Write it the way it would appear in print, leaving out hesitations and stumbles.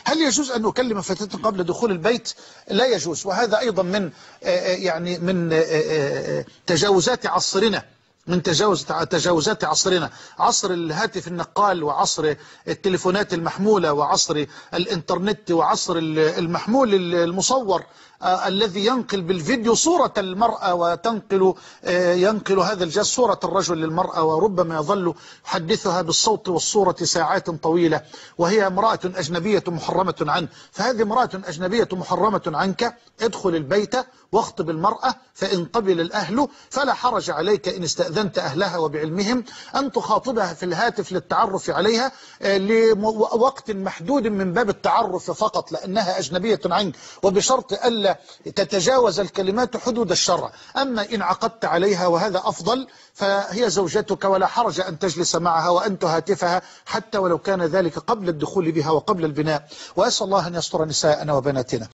هل يجوز أن أكلم فتاة قبل دخول البيت؟ لا يجوز، وهذا أيضا من يعني من تجاوزات عصرنا، من تجاوزات عصرنا، عصر الهاتف النقال وعصر التليفونات المحمولة وعصر الإنترنت وعصر المحمول المصور الذي ينقل بالفيديو صورة المرأة، وتنقل ينقل هذا الجهاز صورة الرجل للمرأة، وربما يظل يحدثها بالصوت والصورة ساعات طويلة، وهي امرأة أجنبية محرمة عنه. فهذه امرأة أجنبية محرمة عنك، ادخل البيت واخطب المرأة، فإن قبل الأهل فلا حرج عليك إن استأذنت أهلها وبعلمهم أن تخاطبها في الهاتف للتعرف عليها لوقت محدود من باب التعرف فقط، لأنها أجنبية عنك، وبشرط ألا تتجاوز الكلمات حدود الشرع. أما إن عقدت عليها وهذا أفضل فهي زوجتك، ولا حرج أن تجلس معها وأن تهاتفها حتى ولو كان ذلك قبل الدخول بها وقبل البناء. وأسأل الله أن يستر نساءنا وبناتنا.